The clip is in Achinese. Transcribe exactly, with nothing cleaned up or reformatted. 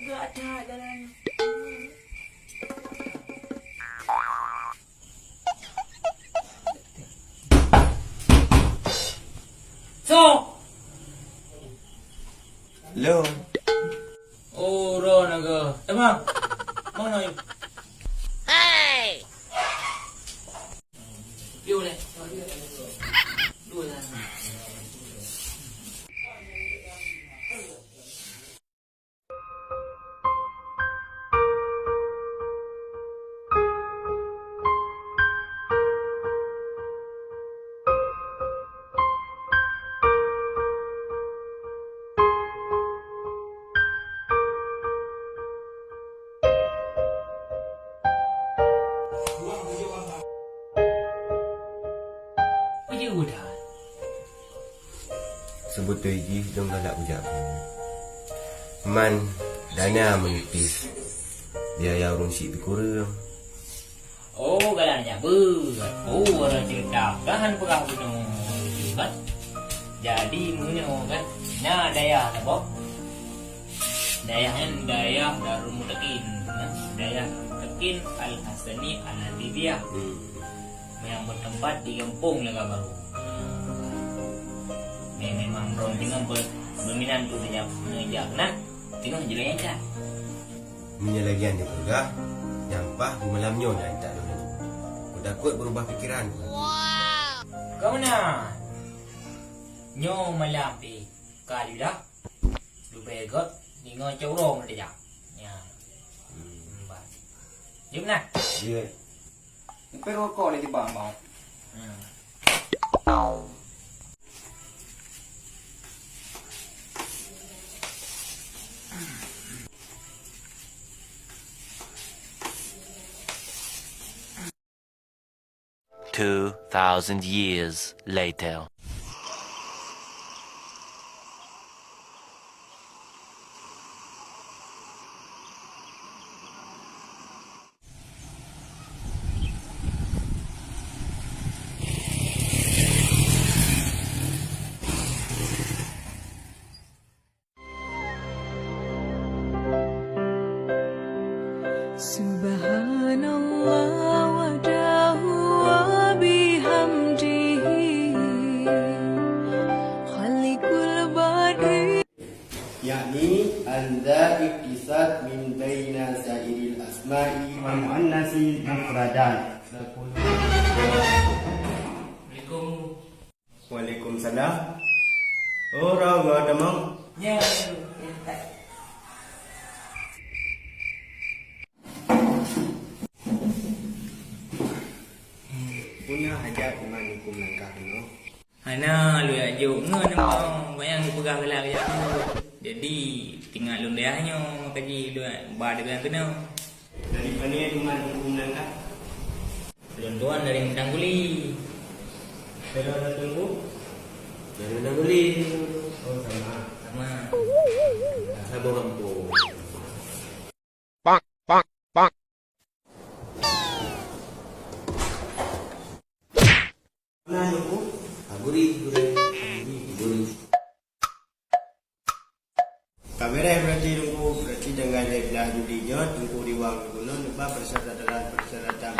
Gak ada jalan. So. Lo. Oh, ro naga. Emang. Mana yuk? Hey. Yuk, leh. Dua lah. Peue jeuet that? Seubeutôi jih lôn galak kujak keunoe. Man dana meunipéh, biaya ureueng syiek pih kureueng. Oh, galak jak beuet. Oh, ureueng ceurita kan peugah bunoe. Kan? Jadi, meunyoe kan, na dayah saboh. Dayah nyan dayah Darul Muttaqin. Nah, dayah Darul Muttaqin Al-Hasani Al-Aziziyah. Hmm. Yang bertempat di Gampông Laga Baru. Mé-, memang droe teungoh be-, beuminat untuk neujak, neujak keunan, teungoh jeuet lagèe nyan. Meunyoe lagèe nyan neupeugah, nyan paih di malam nyoe nyan tak lôn. Kutakot beurubah pikeran. Keu meunan. Nyoe malam pih ka lheueh dah. Leubeh gèt deungoe cot uroe meudeh jak. Nyan. Hmm. Bah. Jeuet meunan? Jeuet. Leupah rukok lé di bang, bang. Hmm. Two thousand years later. Subhanallah wahdahu wa bihamdihi, khaliqul barri. Yakni, an-dha ikhtisas min baina sa'iril asma'i wal mu'annasi mufradan. Assalamualaikum. Waalaikumsalam. Oh, Rawa tamong. Ya, ya, ya. Peue na hajat iman huköm langkah keunoe? Hana, lôn jak jok ngon nyoe, banyak geupeugah galak jak jok. Jadi, teuingat lôn dayah nyoe, maka jih lôn ba dagong keunoe. Dari pane teuma Teungku meulangkah? Lôn tuan dari Meudang Guli. Dari mana Teungku? Dari Meudang Guli. Oh, sama. Sama. Sama kampung. Pak, pak, pak. Nah, Teungku. Aguri, guri. Aguri. Ka beres berarti, Teungku. Berarti tanggai lhèe blah Juli nyoe, Teungku Riwang Gubunur neuba persyaratan-persyaratan